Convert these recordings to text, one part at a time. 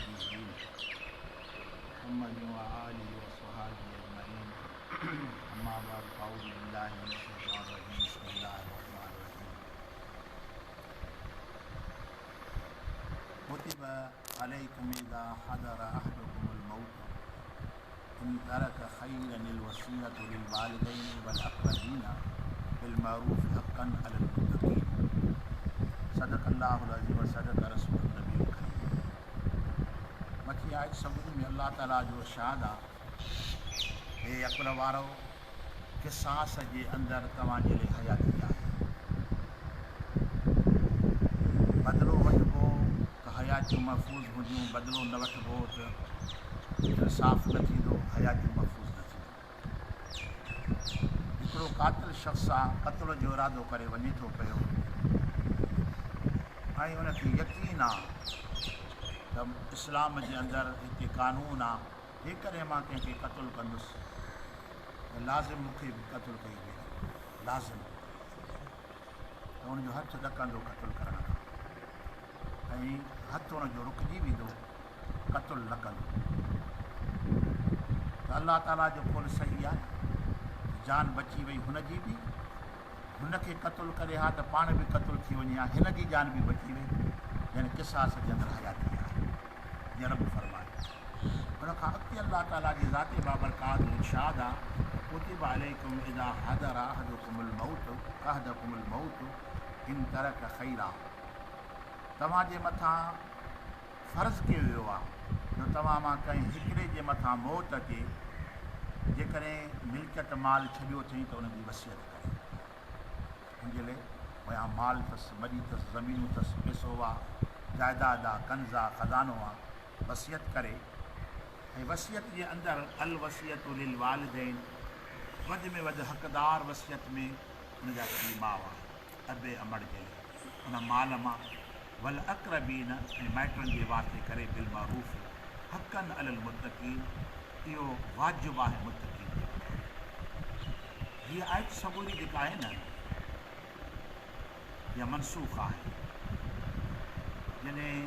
النبيين محمد وآله وصحابه أجمعين أما بعد فأعوذ بالله من الشيطان الرجيم بسم الله الرحمن الرحيم كتب عليكم إذا حضر أحدكم الموت إن ترك خيرا الوصية للوالدين والأقربين بالمعروف حقا على المتقين صدق الله العظيم وصدق رسول النبي الڪريم مٿين آيت سڳوري ۾ الله تعالي جو ارشاد آ هي عقل وارؤ قصاص جي اندر توهان جي لئي حياتي آهي بدلو وٺبو ته حياتيون محفوظ هونديون بدلو نه وٺبو ته انصاف نه ٿيندو، حياتيون محفوظ نه ٿينديون. هڪڙو قاتل شخص آ، قتل جو ارادو ڪري وڃي ٿو پيو ۽ ان کي يقين آ ته اسلام جي اندر هتي قانون آ، جيڪڏهن مان ڪنهن کي قتل ڪندس ته لازم مون کي به قتل ڪيو ويندو، لازم ته ان جو هٿ ڏڪندو قتل ڪرڻ کان ۽ هٿ ان جو رڪجي ويندو. قتل نه ڪندو ته الله تعاليٰ جو قول صحيح آهي ته جان بچي وئي هن جي به هن کي قتل ڪري ها ته پاڻ به قتل ٿي وڃي ها هن جي جان به بچي وئي يعني قصاص جي اندر حياتي آهي جيئن رب فرمايو ان کان اڳتي الله تعاليٰ جي ذات بابرڪات جو ارشاد آ ته ڪتب عليڪم اذا حضر احدڪم الموت احدڪم الموت ان ترڪ خيرا توهان جي مٿان فرض ڪيو ويو آهي جو توهان مان ڪنهن هڪڙي جي مٿان موت اچي، جيڪڏهن ملڪيت مال ڇڏيو اٿئين ته ان جي وصيت ڪري. ان جي لئه پويان مال اٿس، مڏي اٿس، زمينون اٿس، پئسو آ، جائداد آ، ڪنز آ، خزانو آ، وصيت ڪري ۽ وصيت جي اندر الوصية للوالدين وڌ ۾ وڌ حقدار وصيت ۾ ان جا پيء ماء آهن. ابي امڙ جي لئه ان مال مان والاقربين ۽ مائٽن جي واسطي ڪري بالمعروف حقا علي المتقين اهو واجب آهي متقين جي مٿان. هيء آيت سڳوري جيڪا آهي نه اها منسوخ آهي. جڏهن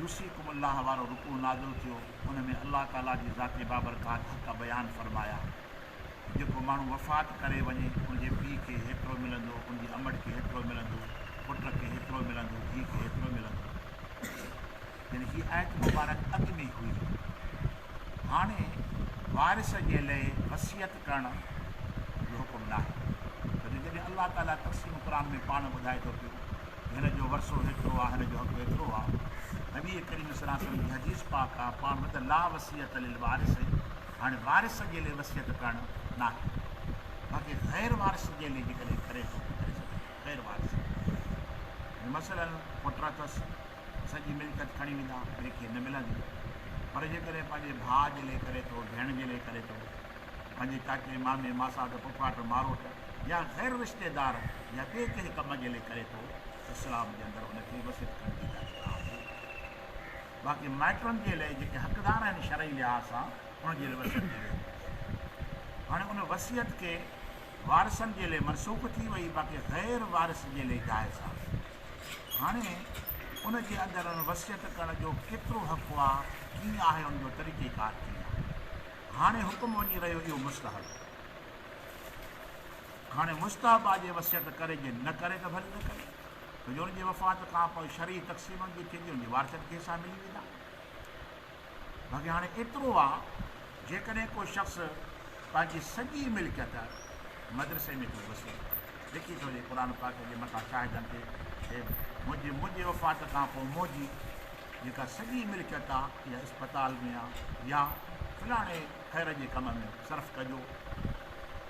يوصيڪم الله وارو رڪوع نازل ٿيو ان ۾ الله تعاليٰ جي ذات بابرڪات حق بيان فرمايا. جيڪو ماڻهو وفات ڪري وڃي ان جي پيء کي هيترو ملندو، ان جي امڙ کي هيترو ملندو، پٽ کي هيترو ملندو، ڌيء کي هيترو ملندو. يعني هي آيت مبارڪ اڳ ۾ هئي. هاڻي وارث جي لئه وصيت ڪرڻ جو حڪم ناهي. ڇو جو جڏهن الله تعاليٰ تقسيم قرآن ۾ پاڻ ٻڌائي ٿو پيو ته هن جو ورثو هيترو آهي، هن جو حق هيترو آهي. نبي ڪريم صلي الله عليه وسلم جي حديث پاڪ آهي، پاڻ ٻڌ لا وصيت للوارث هاڻي وارث جي لئه وصيت ڪرڻ ناهي باقي غير وارث جي لئه جيڪڏهن ڪري ٿو ته ڪري سگهي ٿو غير وارث مثلا پٽ اٿس سڄي ملڪيت کڻي ويندا ٻئي کي نه ملندي پر جيڪڏهن پنهنجي ڀاء جي لئه ڪري ٿو ڀيڻ جي لئه ڪري ٿو پنهنجي چاچي مامي ماسات پڦاٽ ماروٽ يا غير رشتيدار يا ٻئي ڪنهن ڪم جي لئه ڪري ٿو اسلام جي اندر ان کي وصيت ڪرڻ جي اجازت آهي. باقي مائٽن جي لئه جيڪي حقدار آهن شرعي لحاظ سان انهن جي لئه وصيت ڪئي وئي. هاڻي ان وصيت کي وارثن جي لئه منسوخ ٿي وئي باقي غير وارث جي لئه جائز آهي. هاڻي ان جي اندر ان وصيت ڪرڻ جو ڪيترو حق آ، ڪيئن آهي ان جو طريقي ڪار ڪيئن آهي. هاڻي حڪم وڃي رهيو اهو مستحب. هاڻي مستحب آ جي وصيت ڪري جي نه ڪري ته ڀلي نه ڪري. ڇو جو ان جي وفات کان پوء شرعي تقسيم جي ٿيندي ان جي وارثن کي حصا ملي ويندا. باقي هاڻي ايترو آ جيڪڏهن ڪو شخص پنهنجي سڄي ملڪيت مدرسي ۾ ٿو وصيت ڪري لکي ٿو ڏي قرآن پاڪ جي مٿان شاهدن تي ته منهنجي منهنجي وفات کان پوء منهنجي جيڪا سڄي ملڪيت آ اها اسپتال ۾ آ يا فلاڻي خير جي ڪم ۾ صرف ڪجو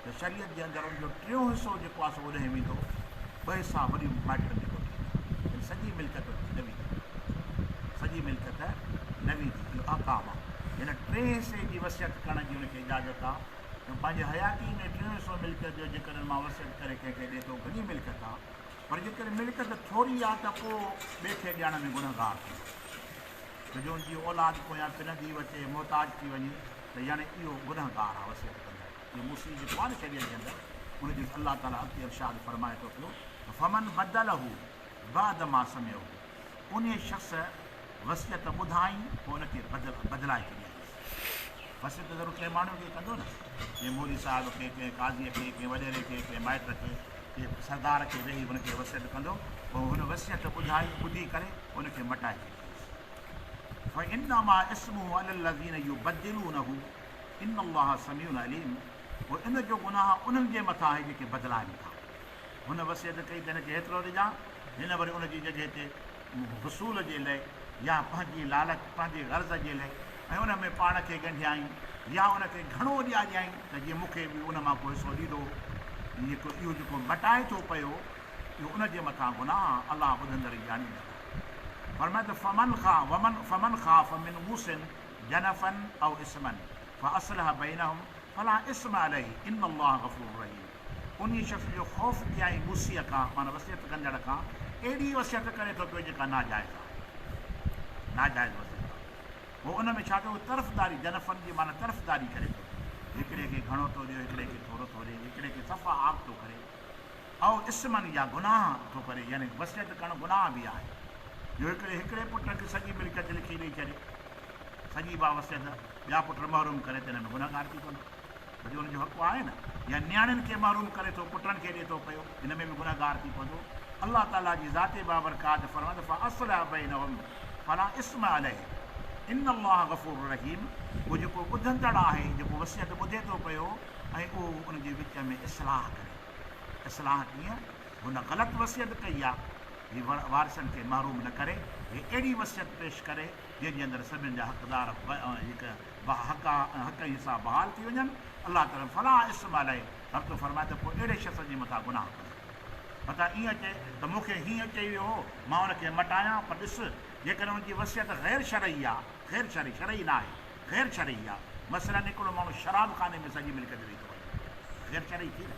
ته شريعت جي اندر ان جو ٽيون حصو جيڪو آهي سو اوڏانهن ويندو، ٻه حصا وري مائٽن جي ڳوٺ ايندا، يعني سڄي ملڪيت ان جي نه ويندي، سڄي ملڪيت نه ويندي، اهو احڪام آهي. هن ٽئين حصي جي وصيت ڪرڻ جي ان کي اجازت آهي ته پنهنجي حياتي ۾ ٽيون حصو ملڪيت جو جيڪڏهن مان وصيت ڪري ڪنهن کي ڏي ٿو گهڻي ملڪيت آهي پر جيڪڏهن ملڪيت ٿوري آهي ته پوء ٻئي کي ڏيڻ ۾ گنهگار ٿيندو. ڇو جو ان جي اولاد پويان پنندي وچي محتاج ٿي وڃي ته يعني اهو گنهگار آهي وصيت ڪندڙ. اهو موصي جيڪو آهي نه شريعت جي اندر ان جو الله تعاليٰ اڳتي ارشاد فرمائي ٿو پيو ته فمن بدله بعد ما سمعه انهيء شخص وصيت ٻڌائين پوء ان کي بدل بدلائي ڇڏيائينس. وصيت ضرور ڪنهن ماڻهوء کي ڪندو نه، ڪنهن مولوي صاحب کي، ڪنهن قاضيء کي، ڪنهن وڏيري کي، ڪنهن مائٽ کي، ڪنهن سردار کي ويهي هن کي وصيت ڪندو، پوء هن وصيت ٻڌائي ٻڌي ڪري ان کي مٽائي ڇڏيائينس. فانما اسمه علي الذين يبدلونه ان الله سميع عليم پوء ان جو گناهه انهن جي مٿان آهي جيڪي بدلائن ٿا. هن وصيت ڪئي ته هن کي هيترو ڏجان، هن وري ان جي جڳهه تي حصول جي لئه يا پنهنجي لالچ، پنهنجي غرض جي لئه ۽ ان ۾ پاڻ کي ڳنڍيائين يا ان کي گهڻو ڏياريائين ته جيئن مون کي به ان مان ڪو حصو ڏيندو. جيڪو اهو جيڪو مٽائي ٿو پيو، اهو ان جي مٿان گناهه آهي، الله ٻڌندڙ ۽ ڄاڻيندڙ آهي. فرمايو ته فمن خا ومن فمن خاف من موص جنفا او اثما فاصلح بينهم فلا اثم عليه ان الله غفور رحيم. انهيء شخص جو خوف ڪيائين موصيء کان، معنيٰ وصيت ڪندڙ کان، اهڙي وصيت ڪري ٿو پيو جيڪا ناجائز آهي. ناجائز وصيت آهي. پوء ان ۾ ڇا ٿيو؟ طرفداري، جنفن جي معنيٰ طرفداري ڪري ٿو پيو. هڪڙي کي گهڻو ٿو ڏيو، هڪڙي کي ٿورو ٿو ڏي، هڪڙي کي صفا عاق ٿو ڪري. او اثمن يا گناهه ٿو ڪري، يعني وصيت ڪرڻ گناهه به آهي. جو هڪڙي هڪڙي پٽ کي سڄي ملڪيت لکي ڏئي ڇڏي، سڄي با وصيت، ٻيا پٽ محروم ڪري ته ان ۾ گنهگار ٿي پوندو. ڇو جو ان جو حق آهي نه، يا نياڻين کي محروم ڪري ٿو پٽن کي ڏي ٿو پيو، ان ۾ به گنهگار ٿي پوندو. الله تعاليٰ جي ذات بابرڪات فرمائي ٿو فاصلح بينهم فلا اثم عليه ان الله غفور رحيم اهو جيڪو ٻڌندڙ آهي، جيڪو وصيت ٻڌي ٿو پيو ۽ اهو ان جي وچ ۾ اصلاح ڪري. اصلاح ڪيئن؟ هن غلط وصيت ڪئي آ، هي وارثن کي محروم نه ڪري، هي اهڙي وصيت پيش ڪري جنهن جي اندر سڀن جا حقدار هڪ حق حق ۽ حساب بحال ٿي وڃن، الله تعاليٰ فلا اثم عليه رب ٿو فرمائي ته پوء اهڙي شخص جي مٿان گناهه ڪونهي. متان ائين اچي ته مون کي هيئن چئي ويو هو، مان ان کي مٽايان، پر ڏس، جيڪڏهن ان جي وصيت غير شرعي آ، غير شرعي، شرعي نه آهي، غير شرعي آ، مثلاً هڪڙو ماڻهو شراب خاني ۾ سڄي ملڪيت ڏئي ٿو وڃي، غير شرعي ٿي نه،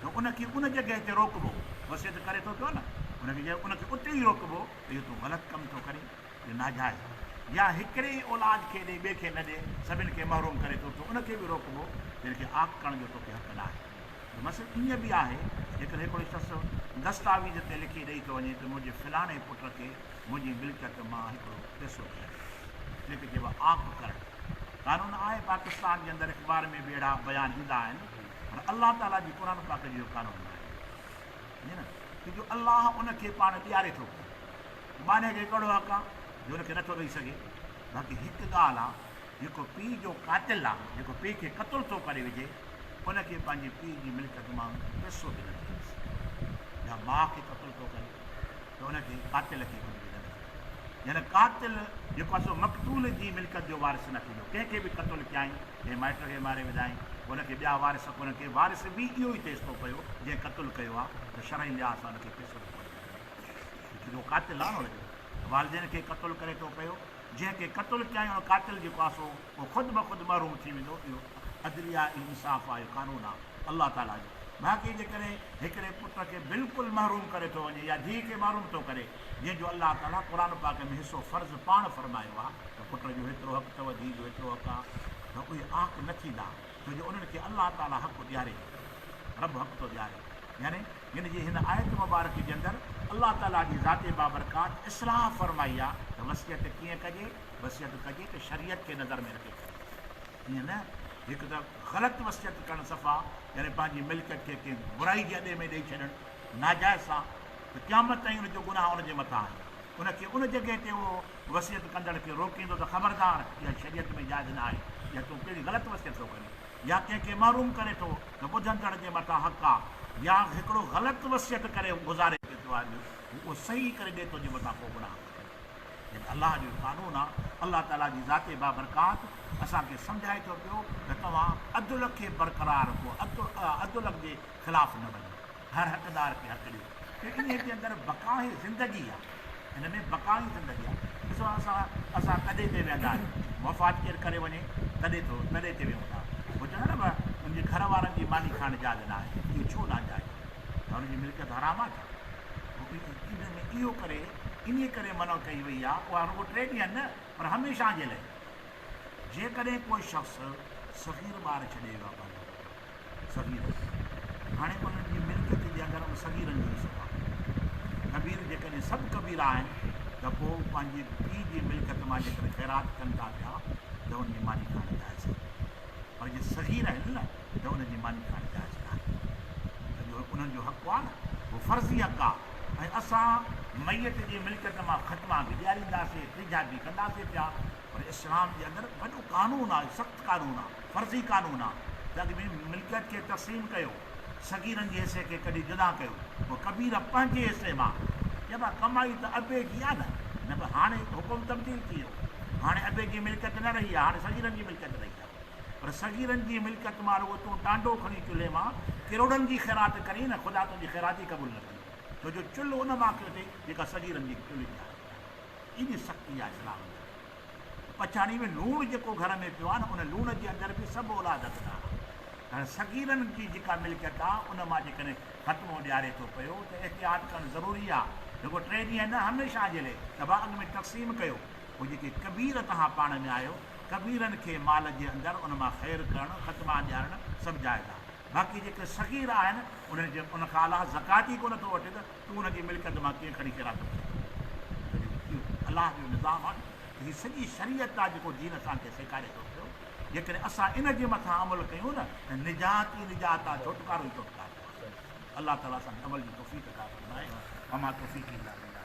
ته ان کي ان جڳهه تي روڪبو، وصيت ڪري ٿو پيو نه، ان کي ان کي اتي ئي روڪبو ته اهو تون غلط ڪم ٿو ڪرين. جو ناجائز آهي يا هڪڙي ئي اولاد کي ڏي ٻئي کي نه ڏي سڀن کي محروم ڪري ٿو ته ان کي به روڪبو جنھن کي عاق ڪرڻ جو توکي حق ناهي ته مثلا ائين به آهي جيڪڏهن هڪڙو شخص دستاويز تي لکي ڏئي ٿو وڃي ته منھنجي فلاڻي پٽ کي منھنجي ملڪيت مان هڪڙو پئسو ڏياري ان کي چئبو آهي عاق ڪرڻ قانون آهي پاڪستان جي اندر اخبار ۾ به اهڙا بيان ايندا آهن پر الله تعالي جي قرآن پاڪ جو اهو قانون ناهي سمجهي نه ڇو جو الله ان کي پاڻ ڏياري ٿو پيو ٻانهي کي ڪهڙو حق آ جو ان کي نٿو ڏئي سگهي؟ باقي هڪ ڳالهه آ، جيڪو پيء جو قاتل آ، جيڪو پيء کي قتل ٿو ڪري وجهي، ان کي پنهنجي پيء جي ملڪيت مان پئسو به نه ملندس. يا ماء کي قتل ٿو ڪري ته ان کي قاتل کي ڪجهه به نه ملندو. يعني قاتل جيڪو آ سو مقتول جي ملڪيت جو وارث نه ٿيندو. ڪنهن کي به قتل ڪيائين، ڪنهن مائٽ کي ماري وڌائين، ان کي ٻيا وارث ڪونهن ڪي، وارث به اهو ئي ٿئيس ٿو پيو جنهن قتل ڪيو آ ته شرعي لحاظ سان ان کي پئسو به ڪونه ملندو. جو قاتل آ نه ان جو والدين کي قتل ڪري ٿو پيو جنهن کي قتل ڪيائين ان قاتل جيڪو آ سو اهو خود بخود محروم ٿي ويندو اهو عدليه آ اهو انصاف آ اهو قانون آ الله تعالي جو باقي جيڪڏهن هڪڙي پٽ کي بلڪل محروم ڪري ٿو وڃي يا ڌيء کي محروم ٿو ڪري جنهن جو الله تعالي قرآن پاڪ ۾ حصو فرض پاڻ فرمايو آ ته پٽ جو هيترو حق اٿو ڌيء جو هيترو حق آ ته اهي عاق نه ٿيندا ڇو جو انهن کي الله تعالي حق ڏياري ٿو رب حق ٿو ڏياري يعني هن جي هن آيت مبارڪ جي اندر الله تعاليٰ جي ذات بابرڪات اصلاح فرمائي آ ته وصيت ڪيئن ڪجي، وصيت ڪجي ته شريعت کي نظر ۾ رکي ڪجي، ائين نه هڪ ته غلط وصيت ڪرڻ صفا يعني پنهنجي ملڪيت کي ڪنهن برائي جي اڏي ۾ ڏئي ڇڏڻ ناجائز سان ته قيامت تائين ان جو گناهه ان جي مٿان آهي، ان کي ان جڳهه تي اهو وصيت ڪندڙ کي روڪيندو ته خبردار اها شريعت ۾ جائز نه آهي، اها تون ڪهڙي غلط وصيت ٿو ڪرين. يا ڪنهن کي محروم ڪري ٿو ته ٻڌندڙ جي مٿان حق آ يا هڪڙو غلط وصيت ڪري گذاري ٿو آ جو هو اهو صحيح ڪري ڏئي ٿو جي مٿان ڪو گناهه ڪونهي جيئن ته الله جو قانون آ الله تعالي جي ذات بابرڪات اسان کي سمجهائي ٿو پيو ته توهان عدل کي برقرار رکو عدل جي خلاف نه وڃو هر حقدار کي حق ڏيو ته انهيء جي اندر بقاء زندگي آ. هن ۾ بقاء زندگي آ. ڏسو اسان اسان تڏي تي ويهندا آهيون. وفات ڪير ڪري وڃي تڏي ٿو تڏي تي ويهون ٿا. پوء چوندا نه ان جي گهر وارن جي ماني کائڻ جائز نه آهي. اهو ڇو ناجائز آهي؟ ڇا ان جي ملڪيت حرام آ ڇا؟ ان ۾ اهو ڪري انهيء ڪري منع ڪئي وئي آ اها رڳو ٽي ڏينهن نه پر هميشه جي لئه. جيڪڏهن ڪوئي شخص صغير ٻار ڇڏي ويو آ پنهنجو. صغير هاڻي انهن جي ملڪيت جي اندر ان صغيرن جو حصو آهي. ڪبير جيڪڏهن سڀ ڪبيرا آهن ته ته پوء پنهنجي پيء جي ملڪيت مان جيڪڏهن خيرات ڪن ٿا پيا ته ان جي ماني کائڻ جائز آهي پر جي صغير آهن نه ته انهن جي ماني کائڻ جائز ناهي ته جو انهن جو حق آهي نه اهو فرضي حق آهي ۽ اسان ميت جي ملڪيت مان ختما به ڏيارينداسي ٽيجها به ڪنداسي پيا پر اسلام جي اندر وڏو قانون آهي سخت قانون آهي فرضي قانون آهي ته اڳ ۾ ملڪيت کي تقسيم ڪيو صغيرن جي حصي کي ڪڍي جدا ڪيو، پوء ڪبير پنهنجي حصي مان، چئبا ڪمائي ته ابي جي آ نه، نه به هاڻي حڪم تبديل ٿي ويو، هاڻي ابي جي ملڪيت نه رهي آ، هاڻي صغيرن جي ملڪيت رهي آ، پر صغيرن جي ملڪيت مان رڳو تون ٽانڊو کڻي چلهي مان ڪروڙن جي خيرات ڪرين نه، خدا تنهنجي خيرات ئي قبول نه ڪندو، ڇو جو چلهه ان مان ڪيو اٿئي جيڪا صغيرن جي چلهه جي حالت آهي. ايڏي سختي آ اسلام ۾. پڇاڙي ۾ لوڻ جيڪو گهر ۾ پيو آهي نه ان لوڻ جي اندر به سڀ اولاد حقدار آهي. هاڻي صغيرن جي جيڪا ملڪيت آهي ان مان جيڪڏهن ختمو ڏياري ٿو پيو ته احتياط ڪرڻ ضروري آهي. رڳو ٽي ڏينهن نه هميشه جي لئي ته ڀاء اڳ ۾ تقسيم ڪيو پوء جيڪي ڪبير توهان پاڻ ۾ آهيو ڪبيرن کي مال جي اندر ان مان خير ڪرڻ ختما ڏيارڻ سڀ جائز آهي. باقي جيڪي صغير آهن انهن جي ان کان الله زڪوات ئي ڪونه ٿو وٺي ته تون ان جي ملڪيت مان ڪيئن کڻي خيرات ٿو ڪرين؟ اهو الله جو نظام آهي ته هي سڄي شريعت آهي جيڪو دين اسان کي سيکاري ٿو پيو جيڪڏهن اسان ان جي مٿان عمل ڪيون نه ته نجات ئي نجات آهي ڇوٽڪارو ئي ڇوٽڪارو آهي. الله تعالي اسان کي عمل جي توفيق عطا فرمائي وما توفيقي الا بالله.